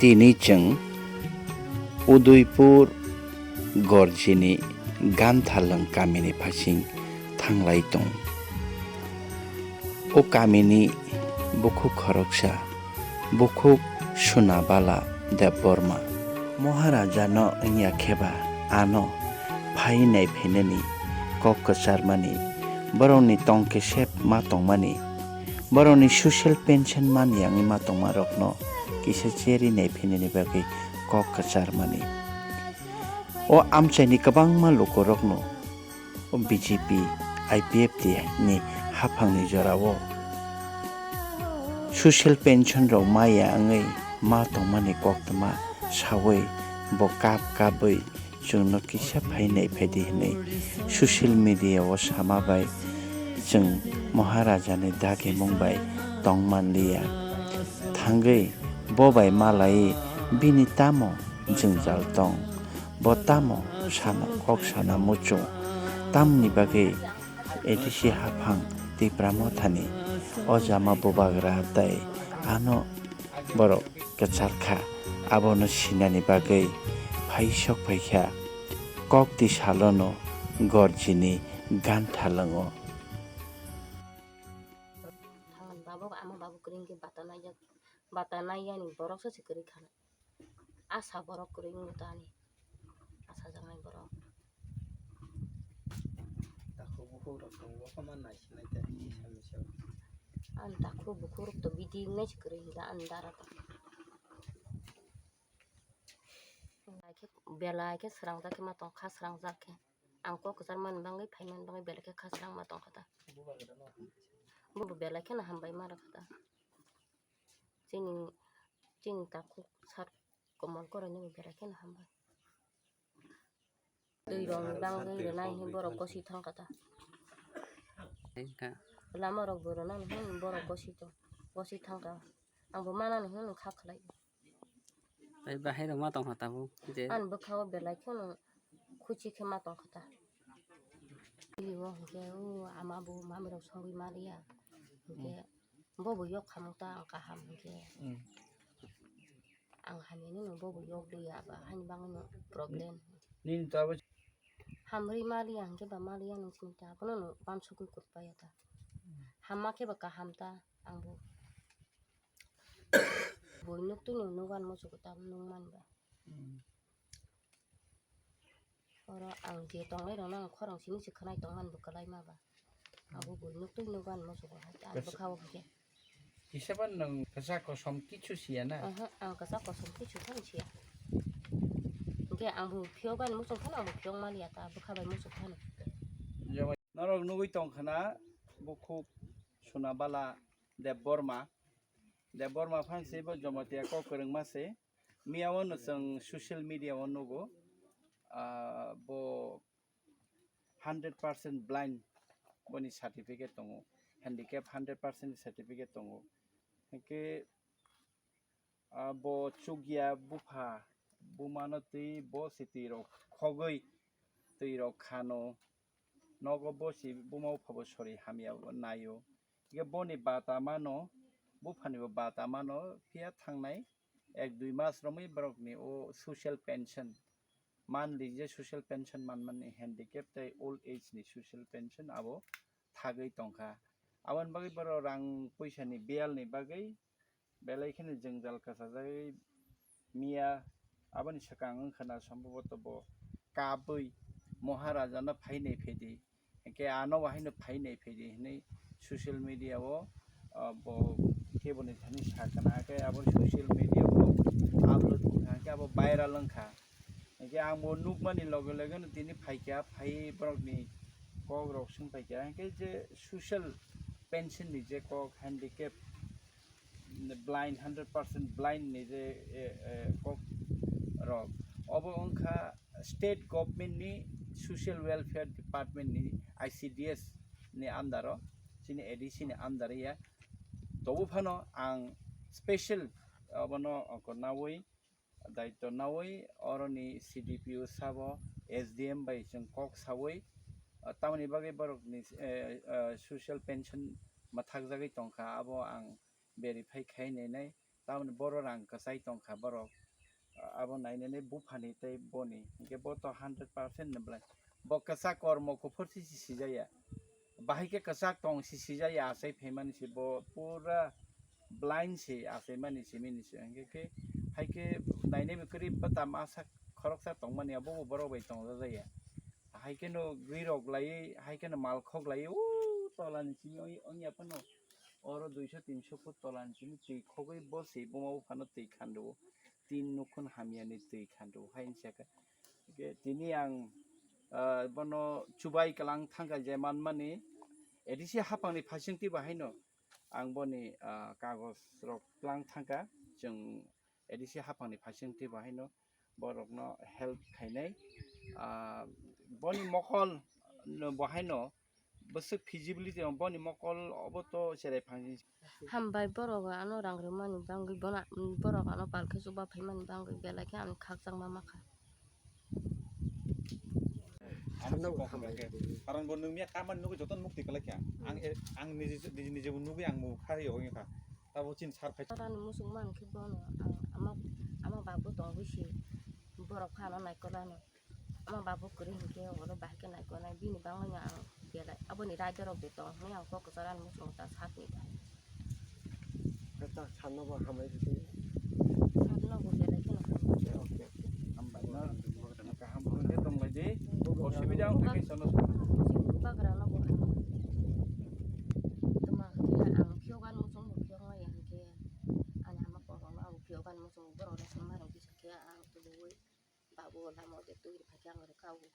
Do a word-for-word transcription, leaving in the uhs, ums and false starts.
Tini chwng Udaipur Gorjini Ganthalwng kamini phaising thanglai tong. O kamini bukhuk khoroksa, bukhuk Sunabala Debbarma. Maharajano wngya kheba ano phai naiphainani kok kwcharmani, borokni tong kesep ma tongmani, borokni social pension mani yangwi ma tongmarokno kisa cherwi naiphainani bagwi kok kwcharmani. O amchaini kwbangma lukurokno o B J P, I P F T ni haphangni jorao social pension rok maya wngwi ma tongmani koktwma sawi bo kap kapwi chwngno kisa phai naiphaidi hwnwi social media o sama bai chwng Maharajani dagimung bai tong manliya. Thangwi bo bai malai bini tamo jwngjal tong? Bo tamo sana, kok sana muchung? Tamni bagwi A D C haphang Tipra Mothani o jama bubagra tei ano borok kwchar kha, abono sinani bagwi phai sok phai kha. Kok tisalono Gorjini Ganthalwngo. Thangani babuk, ama babuk kwrwi hwnkhe bata naijak, bata naiyani boroksa se kwrwi kha. Asa borok kwrwi wngwi tani, asa jaknai borok. Takhuk bukhuk rok tongo, bokhama naisinai tei misa misa. Ani takhuk bukhuk rok to bidi wngnai se kwrwi hwnkhe ani dara to. Belai khe, belai khe srangjak khe ma tong kha, srangjak khe. Ang kok kwchar mani bagwi, phai mani bagwi belai khe kha srang ma tong kha ta. Bubo belai kheno hambai ma rw kha ta. Chini, chini takhuk sar komol koroi nini belai kheno hambai. Twi rok ni bagwi rwnai hwnwi borok gosi thang kha ta. Lama rok bo rwnani hwnwi borok gosi tong, gosi thang kha. Ang bo manani hwnwi kha khlai. Tei bahai rok ma tong kha tabuk je. Ani bwkha o belai kheno khuchi khe ma tong kha ta. Twi o hwnkhe o ama bo mami rok songwi ma liya. Hwnkhe bo bo yok khamung ta ang kaham hwnkhe. Ang hamya nini bo bo yok liya ba, haini bagwi no problem. Nini to abo. Hamri ma liya hwnkhe ba ma liya nung sini ta, abono no pansukwi kut paiya ta. Hamma khe ba kaham ta, ang bo. Bui nuk twi no nukgan muchuk ta nung man ba. Oro ang je tongnai rokno ang khorang simi se khwnai tongmani bo kwlai ma ba. Abo bo nuk twi nuk ani muchungo hai ta ang bwkha o hwnkhe. Kisa ba nwng kwchak kosom kichu siya na? Oho, ang kwchak kosom kichu phano siya. Hwnkhe ang bo phiyok ani muchung phano ang bo phiyok maliya ta bwkha bai muchung phano. Norok nugwi tong khna bukhuk Sunabala Debbarma. Debbarma phan se bo Jamatia kok kwrwngma se. Miya o no chwng social media o nugo, ah, bo hundred percent blind boni certificate tongo, handicap hundred percent certificate tongo. Hwnkhe, ah, bo chukya bupha bumano twi bo se twi rok khogwi twi rok khano. Nogo bo si buma bupha bo sori hamya naio. Hingke boni bata mano, buphani bo bata mano, phiya thangnai ek dui mas romwi borokni o social pension, monthly je social pension manmani handicap tei old age ni social pension abo thagwi tongkha. Aboni bagwi borok rang puisani biyalni bagwi belai kheno jwngjal kwchajagwi miya, aboni swkang wngkha na, sombhoboto bo kabwi Maharajano phai nai phaidi, hwnkhe ano bo haino phai nai phaidi hwnwi social media o, ah, bo keboni thani sakha na, hwnkhe abo social media o upload wngkha, hwnkhe abo viral wngkha. Hwnkhe ang bo nukmani loge loge no tini phaikha, phai borokni kok rok swng phaikha, hwnkhe je social pension ni je kok handicap, blind, hundred percent blind ni je, eh, eh, kok rok. Obo wngkha state government ni social welfare department ni I C D S ni under o, chini A D C ni under ya. Tobo phano ang special obono oko nawi daityo nawi oroni C D P O sabo S D M bai chwng kok sawi, ah, tamoni bagwi borokni, eh, eh, social pension mathakjagwi tongkha, abo ang verify khai nainai. Tamoni boro rang kwchai tongkha borok, abo nainani buphani tei boni, hinkhe bo to hundred percent ni belai. Bo kwchak kormo kuphur si si sijaya. Bahai khe kwchak tong si sijaya, achai phaimani se bo pura blind se achaimani simi ni se. Hinkhe khe, hai khe nainani kwrwi bwta masa khoroksa tongmani abo bo borok bai tongjajakya. Hai kheno gwirok laiwi, hai kheno mal khok laiwi, o tola ni simi ong-, ongya phano oro duiso tinso foot tola ni simi twi khogwi bo se buma buphano twi khandwo, tin nukhung hamya ni twi khandwo hai hinsa khe. Hingkhe tini ang, ah, bono chubai kwlang thangkha je manmani, A D C haphangni phaisingtwi bo haino ang boni, ah, kagoj rok twlang thangkha, chwng A D C haphangni phaisingtwi bo haino borokno help khainai. Ah, boni mokol no bo haino bwswk feasibility rok boni mokol obo to cherai phangsi. Hambai borok ano rang rwmani bangwi bono, borok ano pal khe chuba phaimani bangwi belai khe ang khakchangma makha. Ano Ano se kok hambai. Karon bo nungya kaman nugwi joto mukti kwlai kha. Ang e-, ang nije, nije, nije bo nugwi ang mukha ri oi kha. Tabo chin sar phai. Rani muchung man khe bono ang ama, ama babu tongwi si borok phano naikolano. Ama babu kwrwi hinkhe oro bahai khe naikolnai bini bangwi ang belai aboni raida rok de tong hwnwi ang kok kwcharo ani muchungo ta sakni ta. Khe ta sanno bo hambai khe. Sakno bo belai kheno hambai. Okay, okay. Hambai no. Kaham hwnwi tonglaidi. Osubida wngkha khe sono. Bagra no bo hambai. Tuma khe ang phiyok ani muchungo phiyok nai hinkhe ani ama kok rok no abo phiyok ani muchungo borok rok songma rok bisa khe ang tubuwi. Babu lama o de twi rwkha khe ang rwkha o.